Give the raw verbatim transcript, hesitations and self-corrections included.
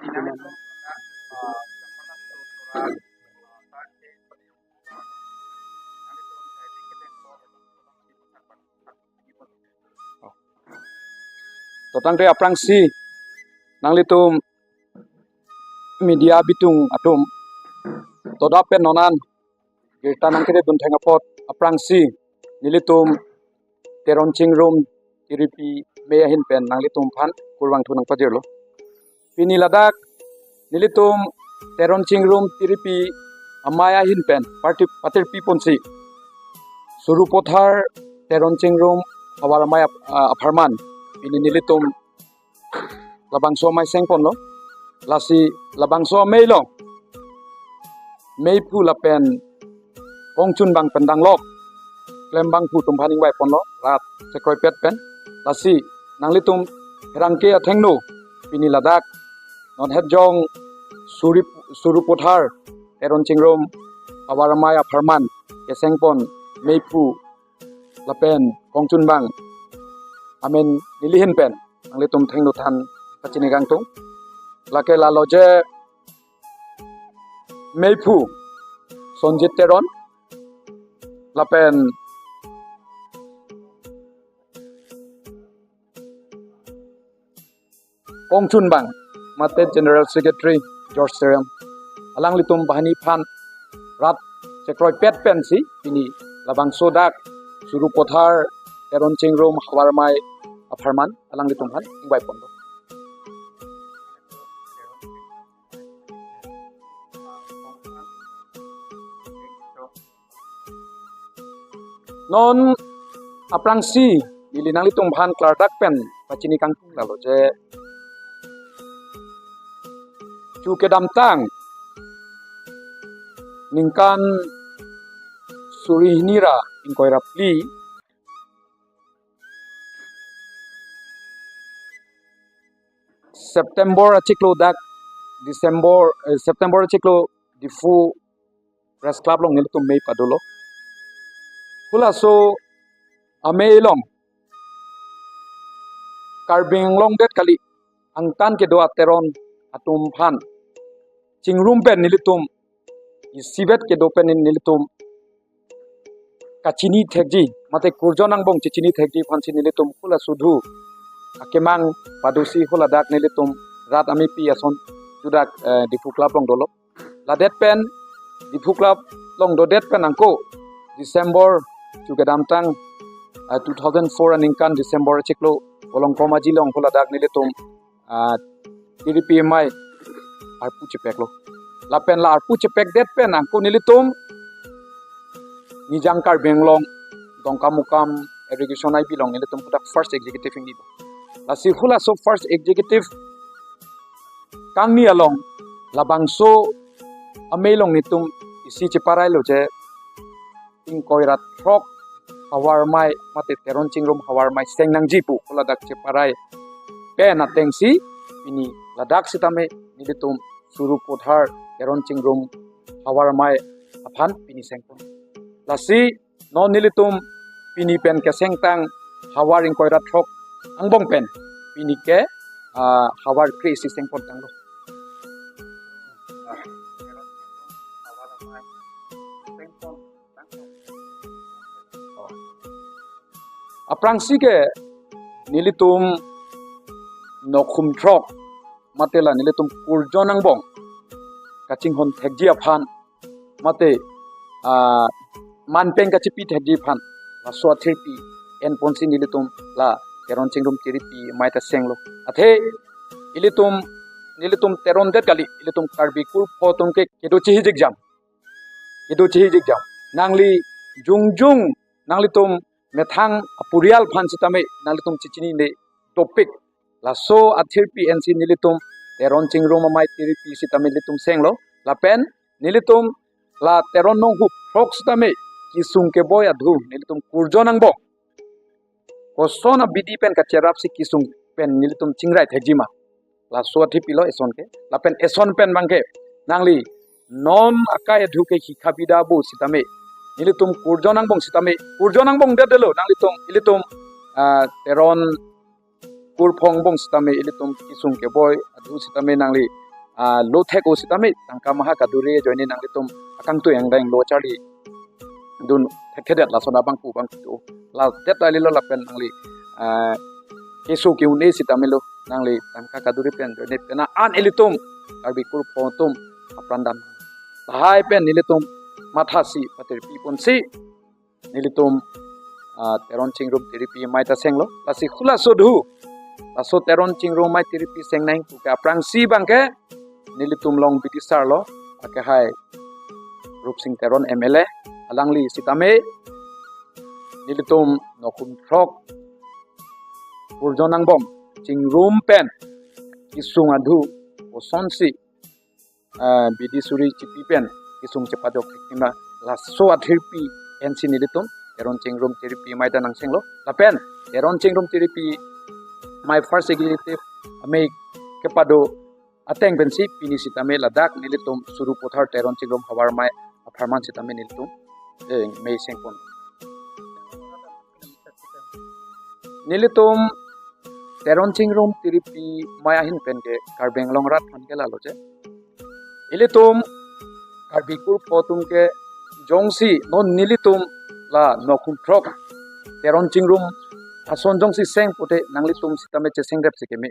To tangte aphrangsi nanglitum media bitung atum, to dak pen non an birta nangkedun theng apot aphrangsi nelitum Teron Chingrum Tiripi amei ahin pen nanglitum aphan kurvangthu nangpajirlo. Pini ladak nelitum Teron Chingrum Tiripi amei ahin pen parti patirpi ponsi Surupothar Teron Chingrum havar amei ap-, ah, apharman pini nelitum labangso amei seng ponlo. Lasi labangso amei along meiphu lapen kongchunbang pen danglok klembangphu atum aphan ingvai ponlo rat chekroipet pen. Lasi nanglitum pherangke athengno pini ladak non hetjong Suri Surupothar Teron Chingrum havar amei apharman keseng pon meiphu lapen kongchunbang amen neli ahin pen nanglitum athengno than kachini kangtung. Lake lalo je meiphu Sonjit Teron lapen kongchunbang mate General Secretary George Terang, alanglitum banghini aphan rat chekroipet pensi pini labangso dak Surupothar Teron Chingrum havar amei apharman alanglitum aphan ingvai ponlo. Non aphrangsi neli nanglitum aphan klardak pen pachini kangtung lalo je chu kedamtang ningkan suri hini ra ingkoi ra phli September achiklo dak December, eh, September achiklo Diphu Press Club along nelitum amei padolo. Halaso amei along Karbi Anglong det kali angtan kedo a-Teron atum aphan chingrum pen nelitum isivet kedo pen nelitum kachini thekji mate kurjon angbong chechini thekji aphansi nelitum halaso adhu akemang padosi haladak nelitum rat amepi ason judak, eh, Diphu Club along dolo. Ladet pen Diphu Club along dodet pen angko December chu kedamtang, eh, two thousand four aningkan December achiklo Volongkom Aji along haladak nelitum, ah, Tiripi amei arpu chepeklo. Lapen la arpu chepekdet pen angko nelitum Nijang Karbi Anglong Dongkamukam Irrigation I B along nelitum hadak first executive ingnipo. Lasi halaso first executive kangni along labangso amei along nelitum isi cheparailo je ingkoi ra throk havar amei mate Teron Chingrum havar amei seng nangji pu haladak cheparai pen atengsi pini ladak sitame nelitum Surupothar Teron Chingrum havar amei aphan pini seng pon. Lasi non nelitum pini pen kesengtang havar ingkoi ra throk angbong pen pini ke, ah, havar kre-isi seng pon tanglo. Aphrangsi ke nelitum nokhum throk mate la nelitum kurjon angbong kachinghon thekji aphan mate, ah, manpeng kachipi thekji aphan laso athirpi en ponsi nelitum la Teron Chingrum Tiripi amei ta senglo. Athe ilitum nelitum Teron det kali, ilitum Karbi kurpho atum ke kedo chihijik jam. Kedo chihijik jam. Nangli jongjong nanglitum methang apurial aphan sitame nanglitum chechinine dopik. Laso athirpi ensi nelitum Teron Chingrum amei Tiripi sitame nelitum senglo. Lapen nelitum la Teron nonghu throk sitame kesung keboi adhu nelitum kurjon angbong koson abidi pen kacherapsi kesung pen nelitum chingrai thekji ma. Laso athirpi lo eson ke. Lapen eson pen abang ke nangli non akai adhu ke hikha bida bo sitame nelitum kurjon angbong sitame, kurjon angbong det detlo nanglitum, ilitum, ah, Teron kurpho angbong sitame ilitum kesung keboi adhu sitame nangli ah, lo thek-o sitame tangka maha kaduri ajoine nanglitum akangtui angdeng lo charli dun thekthedet lason abangphu abangphu. La det alilo lapen nangli, ah, keso ke-un-e sitame lo nangli tangka kaduri pen joine pen an ilitum Karbi kurpo atum apran dam. Lahai pen nelitum mathasi patirpi ponsi nelitum, ah, Teron Chingrum Tiripi amei ta senglo. Lasi hula sodhu laso Teron Chingrum amei Tiripi seng nangji pu ke aphrangsi abangke nelitum along bidisar lo, akehai Rupsing Teron M L A, alangli sitame nelitum nokhum throk kurjon angbong chingrum pen kesung adhu kosonsi, ah, bidi suri chipi pen kesung chepadok thekthema laso athirpi ensi nelitum Teron Chingrum Tiripi amei ta nangsenglo. Lapen Teron Chingrum Tiripi amei first executive amei kepado ateng pensi pini sitame ladak nelitum Sarupathar Teron Chingrum havar amei apharman sitame nelitum, eh, mei sengpon. Nelitum Teron Chingrum Tiripi amei ahin pen ke Karbi Anglong arat aphan ke lalo je. Ilitum Karbi kurpo atum ke jongsi non nelitum la nokhum throk Teron Chingrum ason jongsi seng pute nanglitum sitame cheseng rep si keme.